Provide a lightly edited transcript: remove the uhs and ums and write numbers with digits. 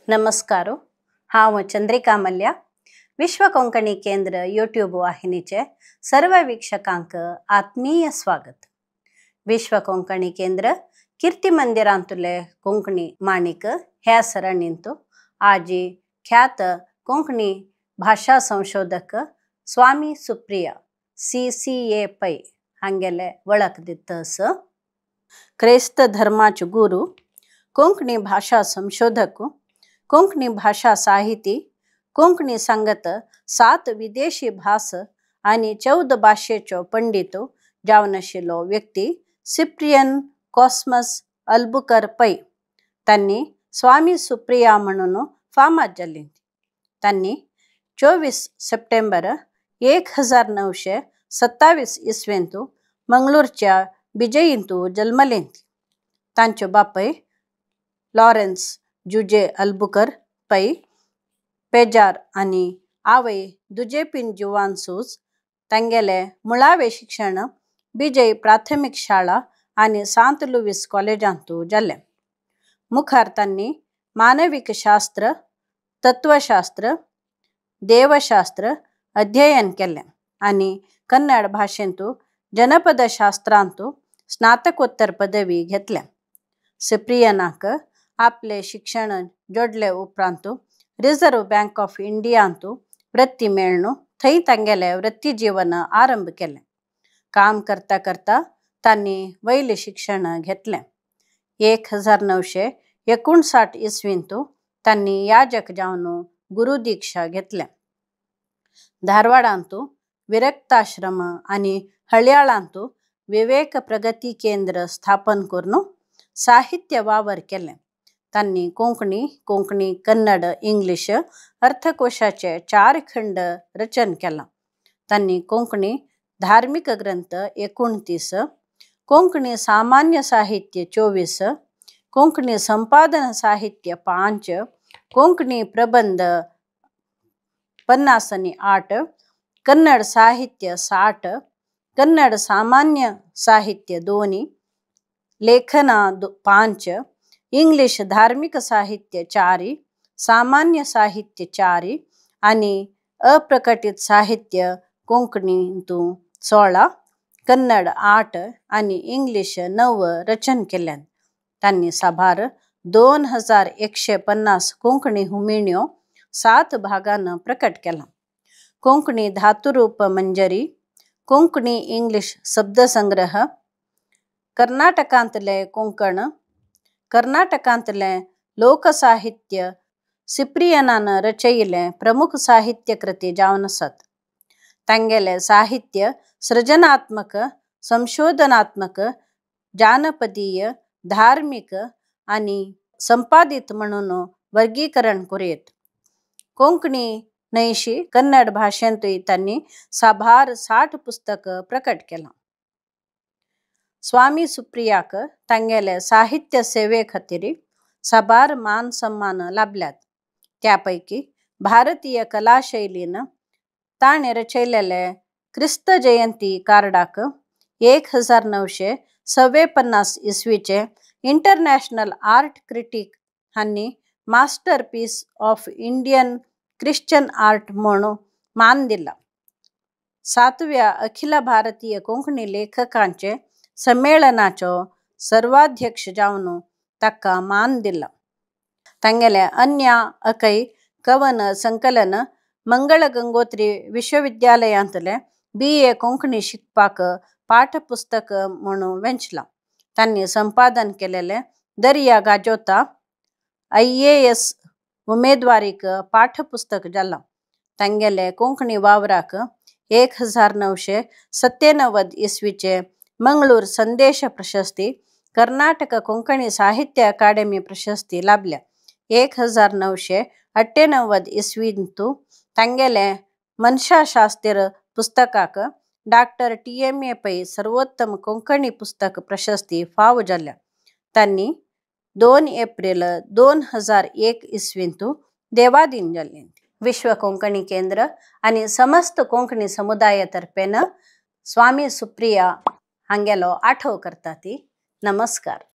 नमस्कार, हांव चंद्रिका मल्या, विश्व कोंकणी केंद्र यूट्यूब वाहिनीचे सर्व वीक्षकांक आत्मीय स्वागत। विश्व कोंकणी केंद्र कीर्ती मंदिरांतुले कोंकणी माणिक ह्या सरणींतु आजी ख्यात कोंकणी भाषा संशोधक स्वामी सुप्रिया CCA पै हांगेले वळख दितस। क्रिस्त धर्माचे गुरु, कोंकणी भाषा संशोधक, कोंकणी भाषा साहिती, कोंकणी संगत 7 विदेशी भास आनी 14 भाशेचो पंडित जावन आशिल्लो व्यक्ती सिप्रियन कॉस्मस अल्बुकर पै तांणी स्वामी सुप्रिया म्हणून फामाद जाल्ली। तांणी 24 सप्टेंबर 1927 इसवेंतु मंगळूरच्या बिजयींतु जल्मले। तांचो बापय लॉरेन्स जुजे अल्बुकर पै पेजार आनी आवय दुजेपिन जुवान सूज तांगेले मुळावे शिक्षण बिजय प्राथमिक शाळा आनी सांत लुवीस कॉलेजांतु जालें। मुखार तांणी मानवीक शास्त्र, तत्वशास्त्र, देवशास्त्र अध्ययन केलें आनी कन्नड भाशेंतु जनपद शास्त्रांतु स्नातकोत्तर पदवी घेतल्या। सिप्रियनाक आपले शिक्षण जोडले उपरांत रिझर्व बँक ऑफ इंडियांतु वृत्ती मेळनु थंय तांगेले वृत्ती जीवन आरंभ केलें। काम करता करता तांणी वयलें शिक्षण घेतलें। 1959 इसवींतु तांणी याजक जावन गुरुदीक्षा घेतलें। धारवाडांतु विरक्ताश्रम आनी हळ्याळांतु विवेक प्रगती केंद्र स्थापन करून साहित्य वावर केलें। तांणी कोंकणी, कोंकणी कन्नड, इंग्लिश अर्थकोशाचे 4 खंड रचन केलां। तांणी कोंकणी धार्मिक ग्रंथ 29, कोंकणी सामान्य साहित्य 24, कोंकणी संपादन साहित्य 5, कोंकणी प्रबंध 58, कन्नड साहित्य 60, कन्नड सामान्य साहित्य 2, लेखना 5, इंग्लिश धार्मिक साहित्य 4, सामान्य साहित्य 4 आनी अप्रकटित साहित्य कोंकणींतु 16, कन्नड 8 आनी इंग्लिश 9 रचन केल्यान। तांणी साबार 2150 कोंकणी हुमिण्यो 7 भागान प्रकट केला। कोंकणी धातुरूप मंजरी, कोंकणी इंग्लिश शब्दसंग्रह, कर्नाटकांतले कोंकण, कर्नाटकांतले लोकसाहित्य सिप्रियनान रचयिल्ले प्रमुख साहित्य कृती जावन आसात। तांगेले साहित्य सृजनात्मक, संशोधनात्मक, जानपदीय, धार्मिक आनी संपादित म्हणून वर्गीकरण करूं येत। कोंकणी न्हयशी कन्नड भाशेंतूय तांणी साबार 60 पुस्तक प्रकट केलां। स्वामी सुप्रियाक तांगेले साहित्य सेवे खातीर साबार मान सन्मान लाभल्यात। त्या पैकी भारतीय कलाशैलीन ताणें रचयलेले क्रिस्त जयंती कार्डाक 1954 इसवीचे इंटरनॅशनल आर्ट क्रिटीक हांणी masterpiece of Indian Christian art म्हणून मान दिला। 7व्या अखिल भारतीय कोंकणी लेखकांचे संमेलनाचो सर्वाध्यक्ष जावन ताका मान दिला। तांगेले अन्य अकय कवन संकलन मंगळ गंगोत्री विश्वविद्यालयांतले BA Konkani शिकपाक पाठपुस्तक म्हणून वेंचलां। तांणी संपादन केलेले दर्या गाजोता IAS उमेदवारीक पाठपुस्तक जालां। तांगेले कोंकणी वावराक 1997 इसवीचे मंगळूर संदेश प्रशस्ती, कर्नाटक कोंकणी साहित्य अकादेमी प्रशस्ती लाभल्या। 1998 इसवींतु तांगेले मनशाशास्त्र पुस्तकाक डॉक्टर TMA पै सर्वोत्तम कोंकणी पुस्तक प्रशस्ती फाव जाल्या। तांणी 2 एप्रिल 2001 इसवींतु देवाधीन जाल्ले। विश्व कोंकणी केंद्र आनी समस्त कोंकणी समुदाया तर्फेन स्वामी सुप्रिया हांगेलो आठव करता ती। नमस्कार।